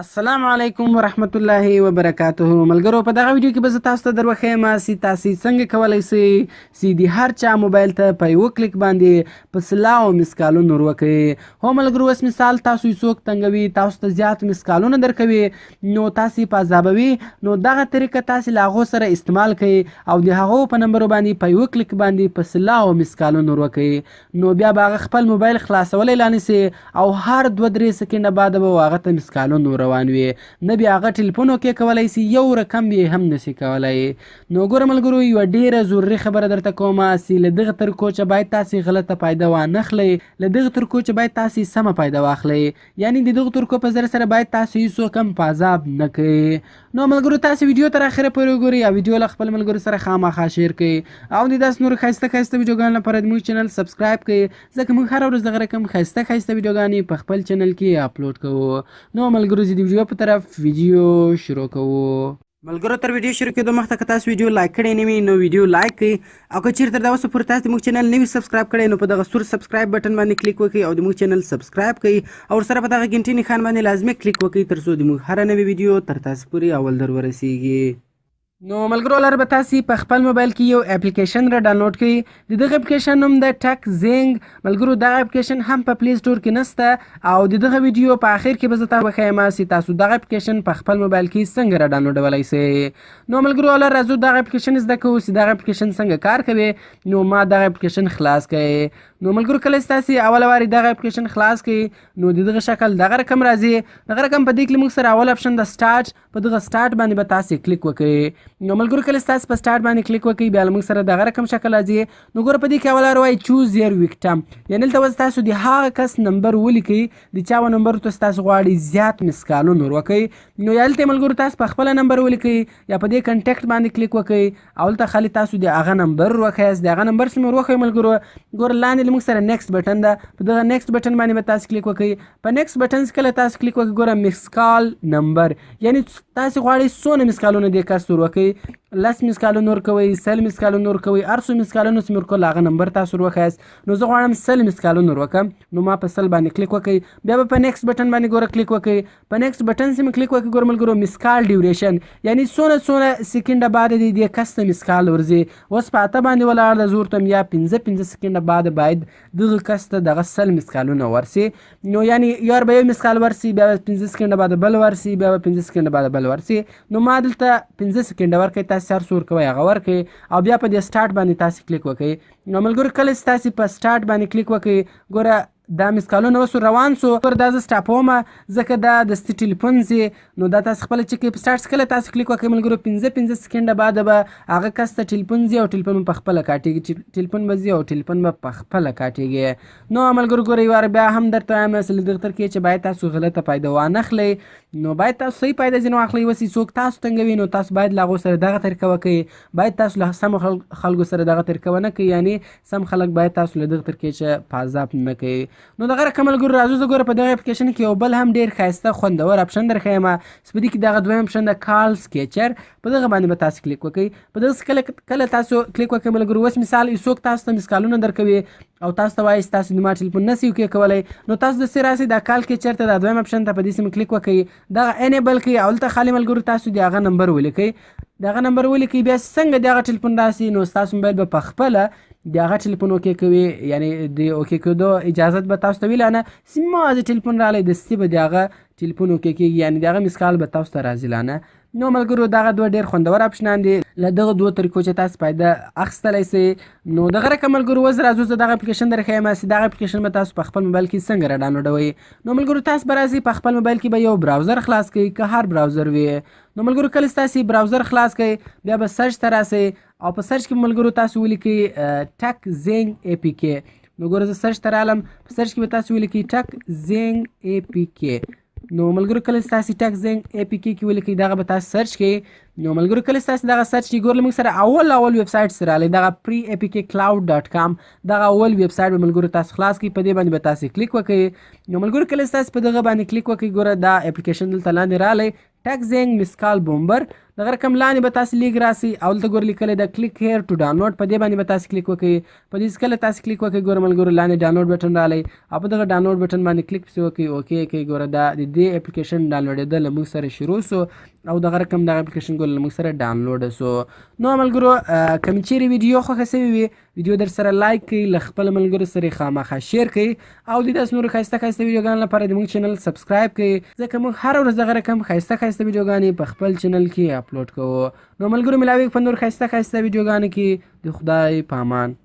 السلام علیکم ورحمت الله وبرکاته. ملګرو، په دغه ویډیو کې به زه تاسو ته در وښیم چې تاسو څنګه کولی شئ چې د هر چا موبایل ته په یو کلیک باندې په سلاو مسکالونه ور وکړئ. هو ملګرو، اوس مثال تاسو یې څوک تنګوي، تاسو ته زیات مسکالونه درکوي، نو تاسو یې په عذابوي. نو دغه طریقه تاسو له هغو سره استعمال کړئ او د هغو په نمبرو باندې په یو کلیک باندې په سلاو مسکالونه ور وکړئ. نو بیا به هغه خپل موبایل خلاصولی لا نسي او هر 2-3 سکنډه بعد به هغه ته مسکالونه روان وي، نه بیا هغه ټلیفون اوکې کولی سي، یو رقم یې هم نسي کولی. نو ګوره ملګرو، یوه ډیره ضروري خبره درته کوم چې له دغه طریقو چې باید تاسې غلطه فایده وانخلئ، له دغه طریقو چې باید تاسې سمه فایده واخلئ، یعنی د دغه طریقو په ذریعه سره باید تاسې هیڅوک هم په عذاب نه کړئ. نو ملګرو، تاسې ویډیو تر اخره پورې وګورئ او ویډیو له خپل ملګرو سره خامخا share کړئ او د داسې نورو ښایسته ښایسته ویډیوګانو لپاره د موږ چینل subscribe کړئ، ځکه موږ هره ورځ دغه رقم ښایسته ښایسته ویډیوګانې په خپل چینل کې اپلوډ کوو. نو ملګرو، زه د ویډیو په طرف ویډیو شروع کوو. ملګرو، تر ویډیو شروع کېدو مخته که تاسو ویډیو like کړې نه وي، نو ویډیو like کړئ او که چیرته دا اوسه پورې تاسو د موږ چینل نه وي subscribe کړی، نو په دغه سور subscribe button باندې کلیک وکړئ او د موږ چینل subscribe کړئ او ورسره په دغه ګنټې نښان باندې لازمي کلیک وکړئ، تر څو د موږ هره نوې ویډیو تر تاسو پورې اول در ورسیږي. نو ملګرو، لره به تاسو په خپل موبایل کې یو اپلیکیشن را ډانلوډ کړئ. د دغه اپلیکیشن نوم د ټک زینګ. ملګرو، دغه اپلیکیشن هم په پلی سټور کې نسته او د دغه ویډیو په اخر کې به زه تاسو وښایم چې تاسو دغه اپلیکیشن په خپل موبایل کې څنګه را ډانلوډولی شئ. نو ملګرو، لره راځو دغه اپلیکیشن زده کوو چې دغه اپلیکیشن څنګه کار کوي. نو ما دغه اپلیکیشن خلاص کړی. نو ملګرو، کله چې تاسو اوله واري دغه اپلیکیشن خلاص کړئ، نو د دغه شکل دغه رقم راځي. دغه رقم په دې کې موږ سره اول اپشن د سٹارټ، په دغه سٹارټ باندې به تاسو کلیک وکړئ. نو ملګرو، کله تاسو په سٹارټ باندې کلیک وکړئ، بیا موږ سره دغه رقم شکل راځي. نو ګوره، په دې کې اول وایي "Choose your victim"، یعنی دلته اوس تاسو د هغه کس نمبر ولیکئ د چا و نمبر ته تاسو غواړئ زیات مسکالونه ور وکړئ. نو یا دلته ملګرو تاسو په خپل نمبر ولیکئ یا په دې contact باندې کلیک وکړئ او دلته خالي تاسو د هغه نمبر وښیاست. د هغه نمبر سم ور وښیئ. ملګرو، ګوره، لاندې موږ سره next button ده، په دغه next button باندې به تاسو کلیک وکړئ. په next button کله تاسو کلیک وکړئ، ګوره، missed call number، یعنی تاسو غواړئ څونه مسکالونه دې کس ور وکړئ. 10 مسکالونه ورکوئ، 100 مسکالونه ورکوئ، هر څو مسکالونه چې ورکول، هغه نمبر تاسو ور وښیاست. نو زه غواړم 100 مسکالونه ور وکړم، نو ما په 100 باندې کلیک وکړئ. بیا به په next button باندې ګوره کلیک وکړئ. په next button سم کلیک وکړئ، ګوره ملګرو، missed call duration، یعنی څونه څونه سکینډه بعد دې دې کس ته missed call ورځي. اوس په 8 باندې ولاړ د زور تم یا 5-5 سکینډه بعد باید دغه کس ته دغه 100 مسکالونه ورسي. نو یعنی یار به یو missed call ورسي، بیا به 5 سکینډه بعد بل ورسي، بیا به 5 سکینډه بعد بل ورسي. نو ما دلته 5 سکینډه ورکړئ، تاسو هر څو ورکوئ هغه ورکړئ او بیا په دې سٹارټ باندې تاسو کلیک وکړئ. نو ملګرو، کله چې تاسو په سٹارټ باندې کلیک وکړئ، ګوره، دا مسکالونه اوس روان سو. ګوره، دا زه سټاپوم ځکه دا دستي ټلیفون زی. نو دا تاسو خپله چې په سټارټ کله تاسو کلیک وکړئ ملګرو، 5-5 سکینډه بعد به هغه کس ته ټلیفون ځي او ټلیفون په خپله کاټېږي. ټلیفون به ځي او ټلیفون به په خپله کاټېږي. نو ملګرو، ګورئ، وار بیا هم درته وایم چې له دغه طریقې چې باید تاسو غلطه فایده وانخلئ، نو باید تاسو صحیح فایده ځینې واخلئ. اوس څوک تاسو تنګوي، نو تاسو باید له هغو سره دغه طریقه وکړئ. باید تاسو له سمو خلکو سره دغه طریقه ونه کړئ، یعنی سم خلک باید تاسو له دغه طریقې چې په عذاب نه کوي. نو دغه رقم ملګرو، راځو، زه ګوره په دغه اپلیکیشن کې یو بل هم ډیر ښایسته خوندور اپشن درښیم چې په دې کې دغه دویم اپشن د call catcher، په دغه باندې به تاسو کلیک وکړئ. په دغه کله کله تاسو کلیک وکړئ ملګرو، اوس مثال څوک تاسو ته مسکالونه درکوي او تاسو ته وایي چې تاسو د ما ټلیفون نه سی okay کولی، نو تاسو د سې راسئ دا call catcher ته، دا دویم اپشن ته، په دې سم کلیک وکړئ، دغه enable کړئ او دلته خالي ملګرو تاسو د هغه نمبر ولیکئ. دغه نمبر ولیکئ، بیا څنګه دغه ټلیفون راسي، نو ستاسو موبایل به په خپله د هغه ټلیفون okay کوي، یعنی د okay کېدو اجازت به تاسو ته ویله نه سیمه ټلیفون راغلی، دستي به د هغه ټلیفون okay کېږي، یعنی د هغه missed call به تاسو ته راځي لانه. نو ملګرو، دغه دوه ډېر خوندور اپشنان دي. له دغه دوو طریقو چې تاسو فایده اخیستلی سئ. نو دغه رقم ملګرو، اوس راځو، زه دغه اپلیکیشن درښیم چې دغه اپلیکیشن به تاسو په خپل موبایل کې څنګه را ډانلوډوئ. نو ملګرو، تاسو به راځئ په خپل موبایل کې به یو browser خلاص کړئ، که هر browser وي. نو ملګرو، کله چې تاسو browser خلاص کړئ، بیا به search ته راسئ او په search کې ملګرو تاسو ولیکئ ټک زینګ APK. نو ګوره، زه search ته رالم، په search کې به تاسو ولیکئ ټک زینګ APK. نو ملګرو، کله چې تاسو ټک زینګ APK کې ولیکئ، دغه به تاسو search کړئ. نو ملګرو، کله چې تاسو دغه search کړئ، ګوره، موږ سره اول اول ویب سایټ سره راغلی، دغه freeapkcloud.com. دغه اول ویب سایټ به ملګرو تاسو خلاص کړئ، په دې باندې به تاسو کلیک وکړئ. نو ملګرو، کله چې تاسو په دغه باندې کلیک وکړئ، ګوره، دا اپلیکیشن دلته لاندې راغلی، ټک زینګ missed call bomber. دغه رقم لاندې به تاسو لیګ راسي او دلته ګوره لیکلی ده click here to download، په دې باندې به تاسو کلیک وکړئ. په دې کله تاسو کلیک وکړئ، ګوره ملګرو، لاندې ډاونلوډ بټن رالی او په دغه ډاونلوډ بټن باندې کلیک پسې وکړئ، okay کوي. ګوره، دا د دې اپلیکیشن ډاونلوډېدل له موږ سره شروع سو او دغه رقم دغه اپلیکیشن ګوره له موږ سره ډاونلوډ سو. نو ملګرو، که مې چیرې ویډیو خوښه سوې وي، ویډیو در سره لایک کړئ، له خپل ملګرو سره خامخا share کړئ او د داسې نورو ښایسته ښایسته ویډیوګانو لپاره د موږ چینل subscribe کړئ، ځکه موږ هره ورځ دغه رقم ښایسته ښایسته ویډیوګانې په خپل چینل کې اپلوډ کوو. نو ملګرو، ملاویږو په نور ښایسته ښایسته ویډیوګانو کې. د خدای په امان.